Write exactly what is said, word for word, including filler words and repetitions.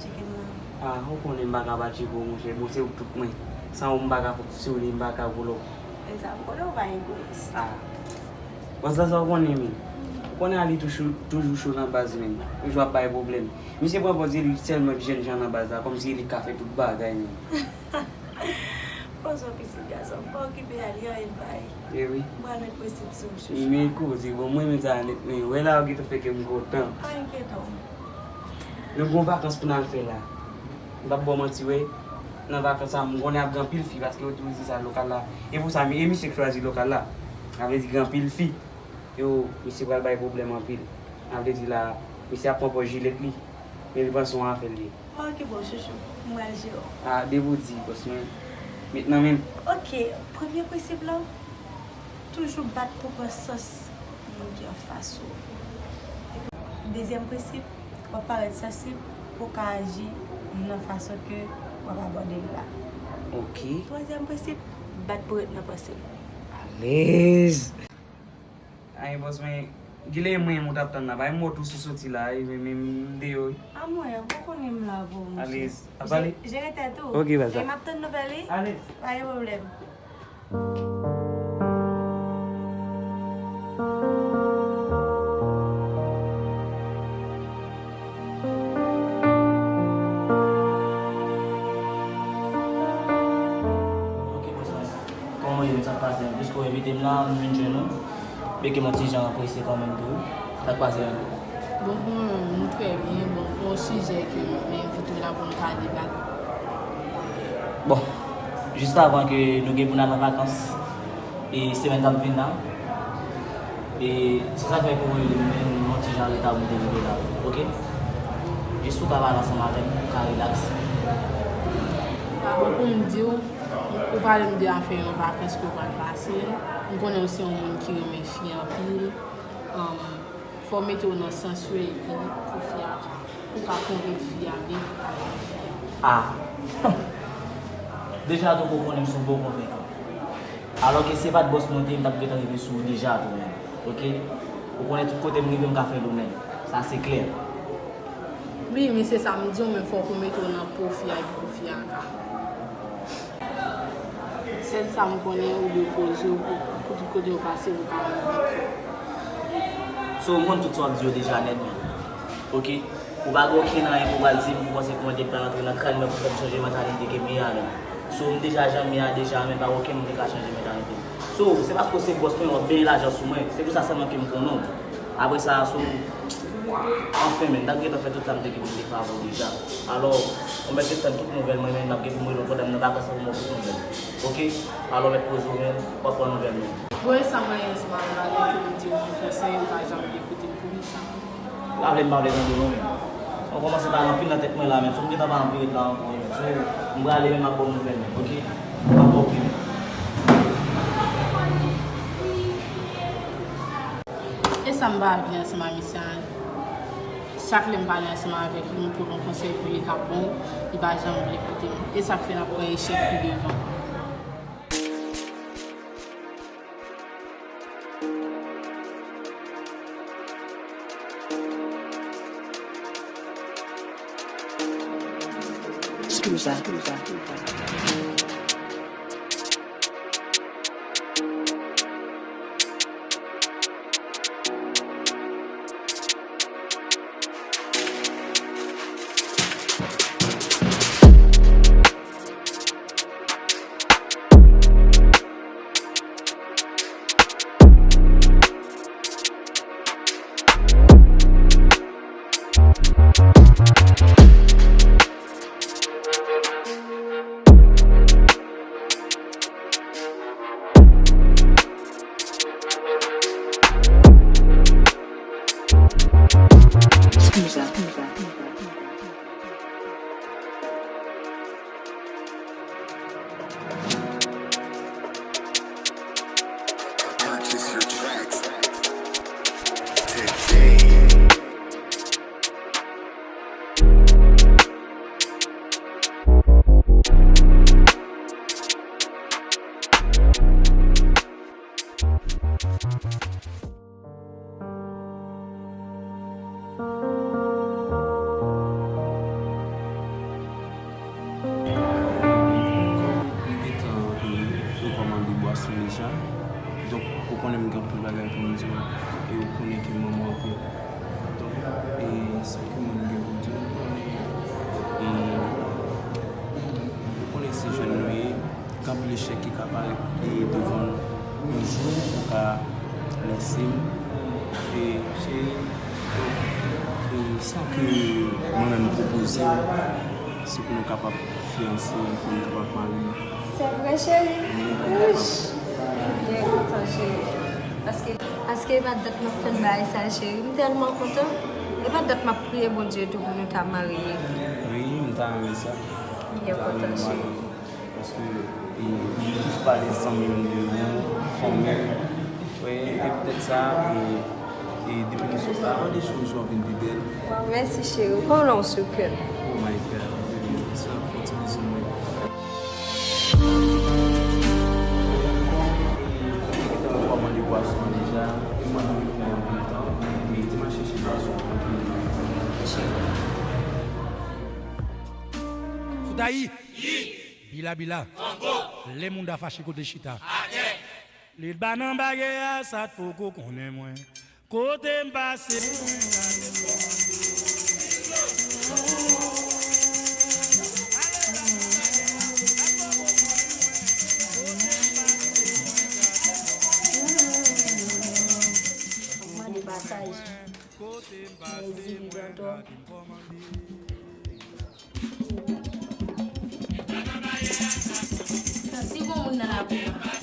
Tcheke m nan. Ah, ou konnen m pa ka pa tcheke w, monchè. Bon, se ou k tout mwen. San ou, m pa ka fonksyone, m pa ka woule w. E sa m konnen, ou pa egoyis. Ah. Bon, sa, sa w konnen, men. Ou konnen Ali toujou, toujou cho nan baz, men. Toujou ap bay pwoblèm. Misye pran pòz li sèlman k jènjan nan baz la, kòmsi li k ka fè tout bagay, men. Poze w, pitit gason m, pa okipe Ali, anyen pa ye. E wi. M pral met prensip sou ou, chouchou. Men koze, bon, mwen menm sa nèt, men wè la, ou gentan fè kè m kontan. Pa enkyete w. Nou gen vakans pou n al fè la. M p ap ba w manti, wè. Nan vakans sa, m konnen ap gen anpil fi, paske yo toujou di sa lokal la. E pou sa, e misye k chwazi lokal la. Sa vle di gen anpil fi. Yo, misye pral bay pwoblèm anpil. Sa vle di la, misye ap pran pòz jilèt li. Men li panse yon afè l ye. Pa okipe w, chouchou. M pral jere w. Ah, depi w di, bòs mwen. Met nan men m. Ok, premye prensip la, toujou bat pou pran sans moun ki anfas ou. Dezyèm prensip, w ap parèt sansib pou w ka aji nan fason ke w ap abòde l la. Ok. Twazyèm prensip, bat pou ret nan panse l. Alèz. Ay, bòs mwen, genlè e mwen menm ou t ap tann la, pa e m wè w tou sou soti la, e men, men m deyò wi. A mwen, ou konnen m la pou ou, monchè. Alèz, ap pale? Jere tèt ou. Ok, baz la. E m ap tann nouvèl wi. Alèz. Pa gen pwoblèm. Ok, bòs mwen. Kòman w ye, sa k pase? Piske w envite m la, m vin jwenn ou. Byenke m yon ti jan prese kanmenm tou. Sa k pase menm? Bon, pou mwen menm, m trè byen. Bon, pou yon sijè ke m envite w la pou n ka deba. Bon, jis avan ke nou gen pou n al an vakans, e semèn k ap vin la, e se sa k fè ke w rele m, men m yon ti jan reta pou m te rive la, ok? Jis ou ka pale ansanm avè m, ou ka rilaks. Bon, pou m di w, ou pale m de afè yon vakans ke w pral pase. M konnen w se yon moun ki renmen fi anpil. Um, fò w mete w nan sans yo epi pou fi a, pou w ka konvenk fi a byen pou w ka jwenn fi a. Ah! Deja tou ou konnen m se yon bon konvenkan. Alò ke si se pa t bòs mwen te ye, m t ap gentan rive sou ou deja tou menm. Ok? Ou konnen tout kote m rive, m ka fè l ou menm. Sa se klè. Wi, men se sa m di w, men fòk ou mete w nan po fi a epi pou fi a ka. Sèl sa m konnen, ou dwe poze w pou, pou tout kote w pase, ou ka konvenk yo. So, m konn tout sa w ap di yo deja nèt, men. Ok? Ou pa gen okenn anyen pou w pral di m pou w panse ke mwen te pral antre nan kràn mwen pou fè m chanje mantalite ke m ye a, non. So, m deja jan m ye a deja, men pa gen okenn moun ki ka chanje mantalite m. So, se paske w se bòs mwen, w ap benyen lajan sou mwen. Se pou sa sèlman ke m konnen w. Apre sa, so, anfen, men, m t ap gentan fè tout sa m te gen pou m te fè avè w deja. Alò, ou mèt ret tann tout nouvèl mwen, men m ap gen pou m rele w pandan m nan vakans la pou m ba w tout nouvèl. Ok? Alò, mèt poze w, men, w ap pran nouvèl mwen. Bon, e sa mwen, yes, m ap gade pou m di w, mwen fè sa, yo pa janm vle koute m pou m sa. Pa vle m pa vle tande non, men. Sa w kòmanse pale anpil nan tèt mwen la, men. Si w gentan pa anvi ret la ankò, men. Si w, m prale, men m ap ba w nouvèl, men. Ok? M ap ba w pi, men. E sa m pa vle ansanm a misye a. Chak lè m pale ansanm avèk li, m pote yon konsèy pou li k ap bon, li pa janm vle koute m. E sa k fè n ap pran echèk pi devan. Scooter. Anpil echèk ki ka parèt e devan nou, yon jou ou ka lese m. E cheri, donk, e sa ke mwen menm pwopoze w, se pou nou kapab fiyanse, pou nou kapab marye. Se vre, cheri? Wi, pou nou kapab. Mwen byen kontan, cheri. Paske, paske e pa dat m ap tann bagay sa, cheri. M tèlman kontan. E pa dat m ap priye Bondye tou pou nou ta marye. Wi, m ta renmen sa. M byen kontan, cheri. Paske, e, m toujou pale zanmi m de ou, fanmi m. Wi, e poutèt sa, e, e depi nou sot la, mande chou jou an vin pi bèl. Mèsi, cheri. Ou konnen w sou kè m. Oh my God, baby, sa, fè yon ti bizou mwen. Gentan kòmande bwason an deja, e mwen menm fè anpil tan, e te m al chèche bwason an pou nou. Fout ayi! Bila bila. Lè moun ta fache kote chita. Li t ba nan bagè a, sa t poko konnen mwen. Kote m pase. Mande pasaj. Mèzi li dòdò. Santi gon moun nan lakou.